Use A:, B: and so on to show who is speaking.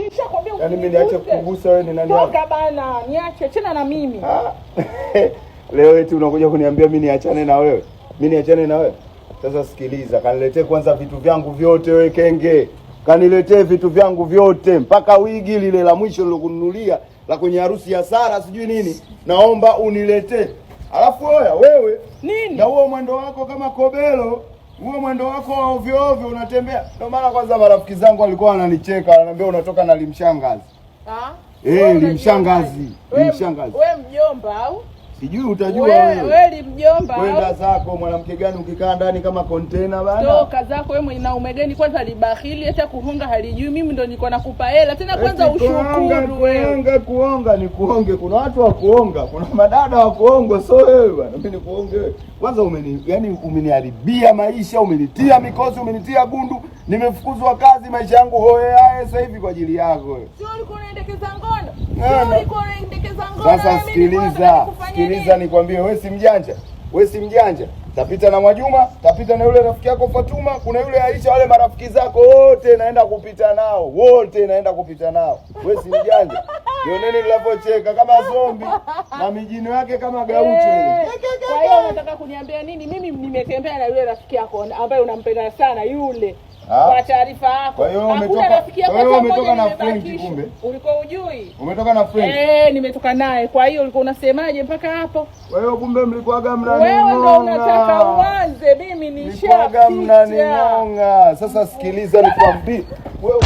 A: Nishakwambia
B: Yaani mimi niache
A: usiniguse.
B: kukugusa wewe ni nani yako?
A: Toka bana, niache chena na mimi.
B: Ah. Leo eti unakuja kuniambia mimi niachane na wewe. Mimi niachane na wewe. Sasa sikiliza, kaniletee kwanza vitu vyangu vyote wewe kenge. Kaniletee vitu vyangu vyote mpaka wigi lile la mwisho nilokununulia la kwenye harusi ya Sara sijui nini. Naomba uniletee. Alafu oya wewe
A: Nini?
B: na huo mwendo wako kama kobelo, huo mwendo wako wa ovyo ovyo unatembea. Ndio maana kwanza marafiki zangu walikuwa wananicheka, wananiambia unatoka na limshangazi.
A: Ah?
B: Eh,
A: Wewe unajua
B: limshangazi,
A: nani? Wewe-
B: limshangazi.
A: Wewe mjomba au?
B: Sijui utajua
A: Wewe
B: wewe.
A: wewe limjomba
B: Kwenda
A: au?
B: zako mwanamke gani ukikaa ndani kama kontena bana.
A: Toka zako wewe mwenye naume gani kwanza libahili hata kuhonga halijui. Mimi ndo nilikuwa nakupa hela tena kwanza
B: Eti kuonga,
A: ushukuru wewe.
B: kuonga, kuonga ni kuonge. Kuna watu wa kuonga, kuna madada wa kuongwa, so wewe bwana, mimi ni kuonge wewe. Kwanza umeni, yani umeniharibia maisha, umenitia mikosi, umenitia gundu, nimefukuzwa kazi, maisha yangu hohehahe sasa hivi kwa ajili yako wewe.
A: Sio ulikuwa unaendekeza ngono?
B: Eh,
A: Sio
B: na-
A: ulikuwa unaendekeza ngono?
B: Sasa
A: na mimi nilikuwa
B: sikiliza,
A: nataka nikufanyie
B: sikiliza
A: nini?
B: nikwambie, wewe si mjanja, wewe si mjanja. Tapita na Mwajuma, tapita na yule rafiki yako Fatuma, kuna yule Aisha, wale marafiki zako wote naenda kupita nao, wote naenda kupita nao. Wewe si mjanja. Nioneni ninavyocheka kama zombi na mijino yake kama gaucho ile.
A: Eh, kwa hiyo unataka kuniambia nini? Mimi nimetembea na yule rafiki yako ambaye unampenda sana yule.
B: Ah.
A: Kwa taarifa yako.
B: Kwa hiyo
A: Hakuna rafiki yako
B: kwa hiyo
A: hata mmoja
B: umetoka na Frenki
A: nimebakisha.
B: kumbe.
A: Ulikuwa ujui?
B: Umetoka na Frenki.
A: Eh, nimetoka naye. Kwa hiyo ulikuwa unasemaje mpaka hapo?
B: Kwa hiyo kumbe mlikuwaga
A: Wewe ndo unataka
B: mnaningonga.
A: uanze, mimi
B: Mlikuwaga
A: nishapita.
B: mnaningonga. Sasa sikiliza nikwambie. Wewe